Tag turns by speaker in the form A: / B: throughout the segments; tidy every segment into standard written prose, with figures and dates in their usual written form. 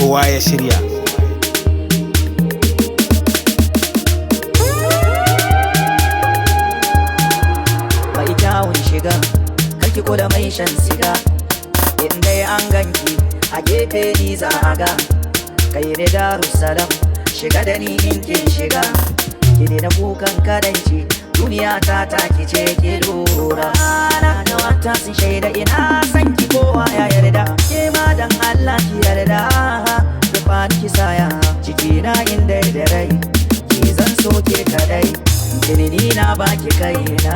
A: Kowa ya shirya.
B: Mai kyawun shiga, karki kula mai shan siga. In dai an ganki a gefe, ni za a ga. Kai ne Darussalam, shiga da ni in kin shiga. Ki na kukan kadanci, duniya ta taki ce, ki lura. Na da wata sun shaida ina san ki, kowa ya yarda. Ke ma dan Allah ki yarda, rufa ki saya ciki na, inda da rai ki zan so ke kadai. Ni na baki kaina.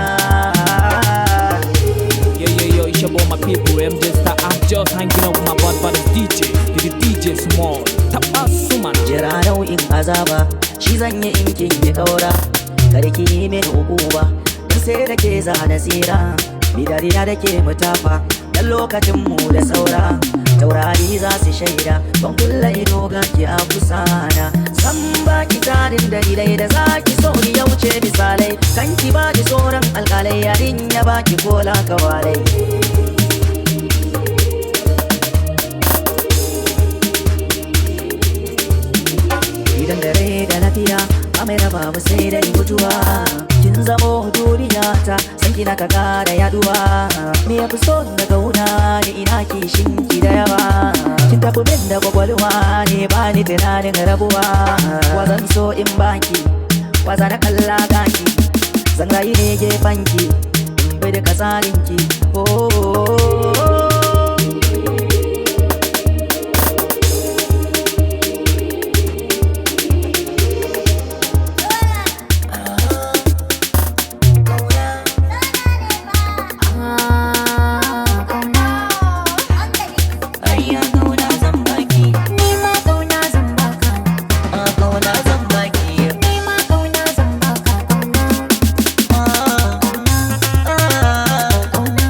C: Yo, yo, yo, it's your boy, my people, MJ Star. I'm just hanging out with my bad brothers DJ, the DJ Small. Tap us, Suman.
B: Jira nau'in azaba shi zan yi in kin yi kaura. Kar ki yi min ukuba, in sai da ke zana tsira. Mi dariya da ke mutafa, dan lokacin mu da saura. Taurari za su shaida, ban kulla ido ga ki a kusana. San baki tarin dalilai da zaki so ni ya wuce misalai. Kan ki ba ni tsoron alkalai, yarin ya baki kola kawalai. Idan da rai da lafiya, ba mai raba mu sai dai mutuwa. Kin zamo duniya ta, san kina ka kara yaduwa. Me yafi so na kauna ni, ina kishin ki da yawa. Kin tafi min da kwakwalwa ne, ba ni tunanin rabuwa. Wa zan so in baki, wa na kalla gaki? Zan rayu ne gefen ki, in bi duka tsarin ki. Oh, oh, oh. Ayya, kauna zan baki.
D: Ni ma kauna zan baka.
B: A kauna zan baki.
D: Ni ma kauna zan baka. Kauna, kauna, kauna.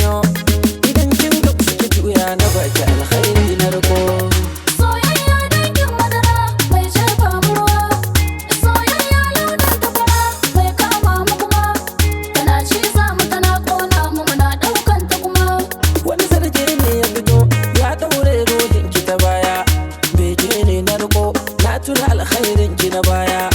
A: janyo. Idan kin gamsu ki juya na baki alkhairi na riko.
D: Soyayya dangin madara mai jefa mu ruwa. Soyayya launin tafara mai kama mu kuma. Tana ciza mu tana kona mu muna ɗaukan ta kuma.
A: Wani zarge ne ya fito ya daure ruhin ki ta baya. Bege ne na riko na tuna alkhairin ki na baya.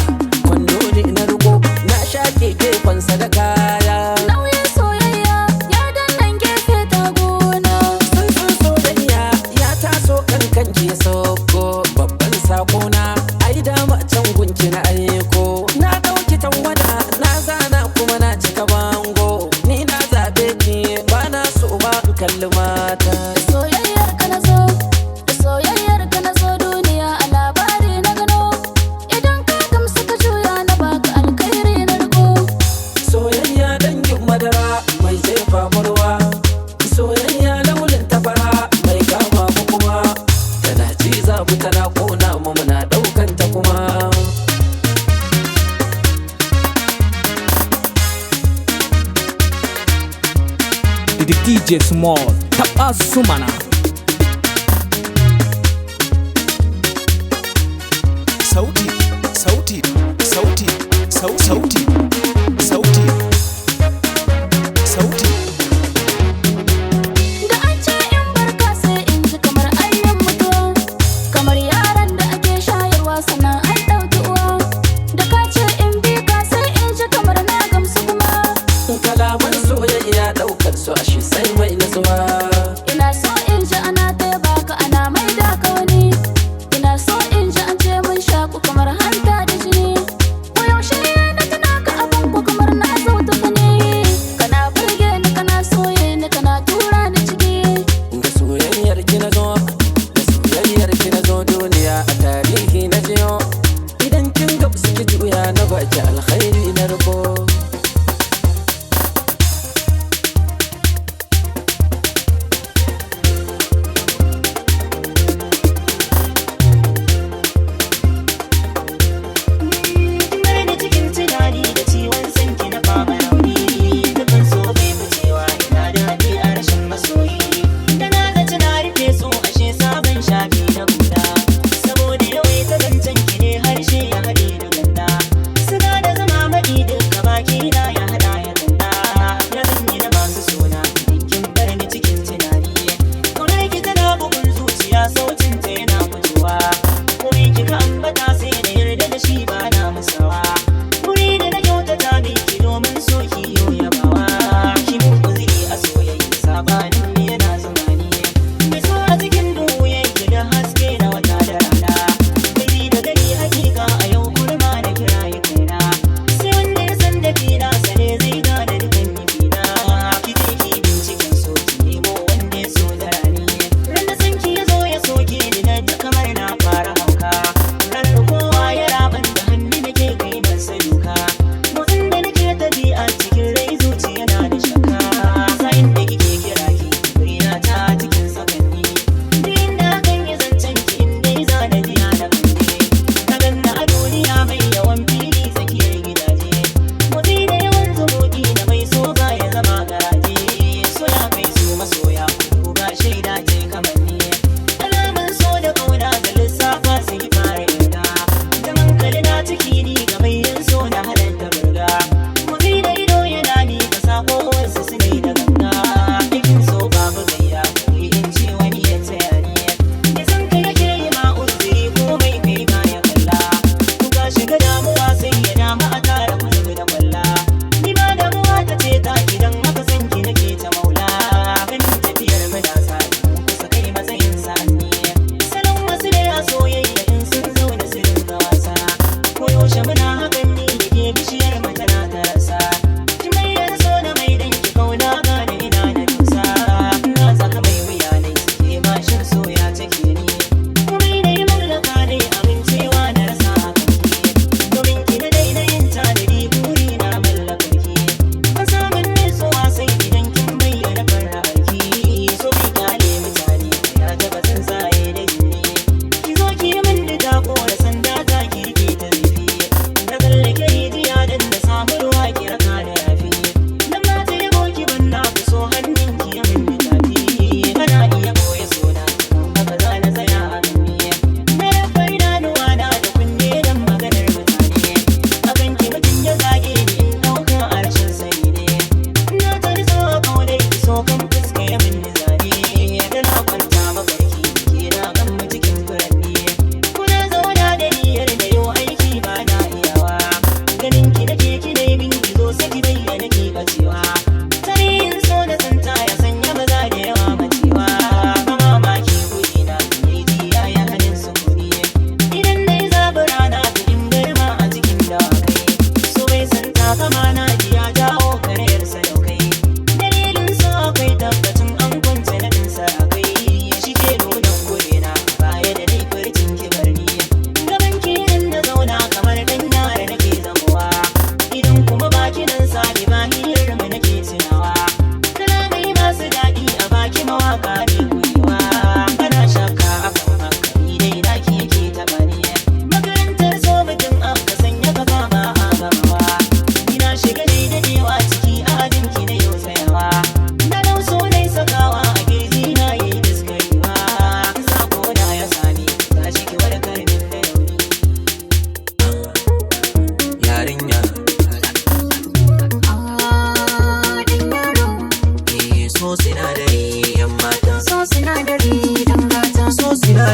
A: Kwando ne na riko na shaƙe gefen sadaka ya.
D: Nauyin soyayya ya dannan gefe ta gona.
A: Tsuntsun soyayya ya taso kan kanki ya sauko. Babban sako na ai dama can gunki na aiko. Na ɗauki tawada na zana kuma na cika bango. Ni na zaɓe ki ba na so ba in kalli mata.
D: Da soyayyar ka na zo, da soyayyar ka na zo duniya a labari na gano. Idan ka gamsu ka juya na baka alkhairi na riko.
A: Soyayya dangin madara mai jefa murwa. Soyayya launin tafara mai kama mu kuma. Tana ciza mu tana kona mu muna ɗaukan ta kuma.
C: DJ Small, taɓa su mana.
E: Sauti, sauti, sauti, sauti, sauti, sauti.
D: Da an ce in barka sai in ji kamar an yi mutuwa. Kamar yaran da ake shayarwa sannan an ɗauki uwa. Da ka ce in bi ka sai in ji kamar na gamsu kuma.
A: Kalaman soyayya ɗaukar su ashe sai mai nutsuwa.
D: Ina so in ji ana taya ka ana maida ka wani. Ina so in ji an ce mun shaku kamar hanta da jini. Ko yaushe na tuna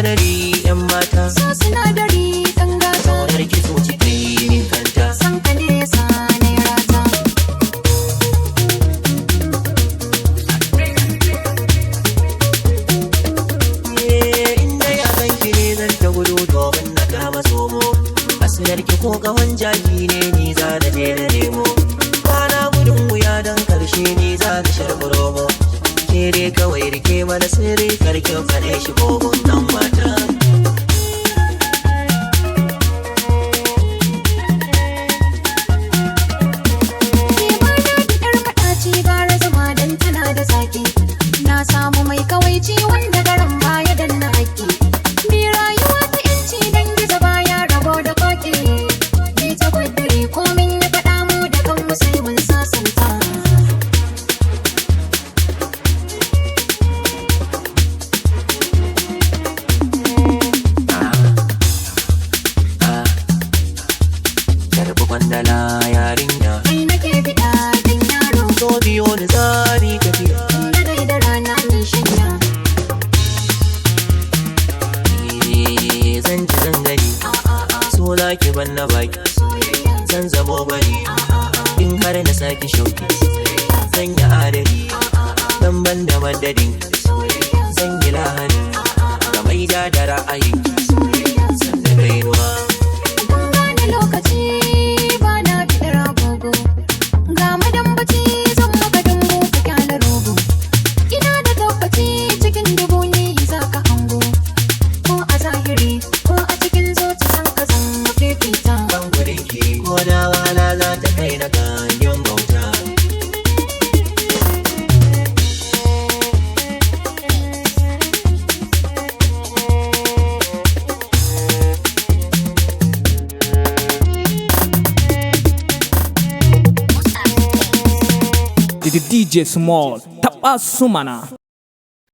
F: Sinadari yan mata.
D: So sinadari ɗan gata.
F: Kaunar ki zuci ta yi min kanta.
D: San ka ne ya sa na yi rata.
F: Inda ya ganki ne zan ta gudu domin na kama somo. Asilar ki ko kawan jaki ne ni za na je na nemo. Bana gudun wuya don karshe ni za na sharbi romo. Ke dai kawai rike mana sirri karkin faɗe shi kogon ɗan mata.
D: Ni ba na biɗar maɗaci gara zama dan tana da zaki. Na samu mai kawaici wanda garan baya danna haƙƙi. Bi rayuwa ta yanci dan gizo baya rabo da koki. Ni ta ƙudiri komin ya faɗa mu da kanmu sai mun sasanta.
F: Karbi kwandala yarinya.
D: Kai nake biɗa dan yaro.
F: So biyo ni zari tafiya.
D: Dare da rana mai shanya.
F: Eh, zan ji zan gani. So za ki ban na baki. Zan zamo bari. In har na saki shauki. Zan yi adali. Dan ban da madadin. Zan yi lahani. Ga mai ja da ra'ayin. Sannan kainuwa.
D: Kun gane lokaci ba na biɗar agogo. Ga madambaci zan maka dumbu ka kyale rogo. Ina da tabbaci cikin dubu ni za ka hango. Ko a zahiri ko a cikin zuci san ka zan fifita.
F: Ban gudun ki ko da wahala za ta kai na ganyen bauta.
C: DJ Small, taɓa su mana.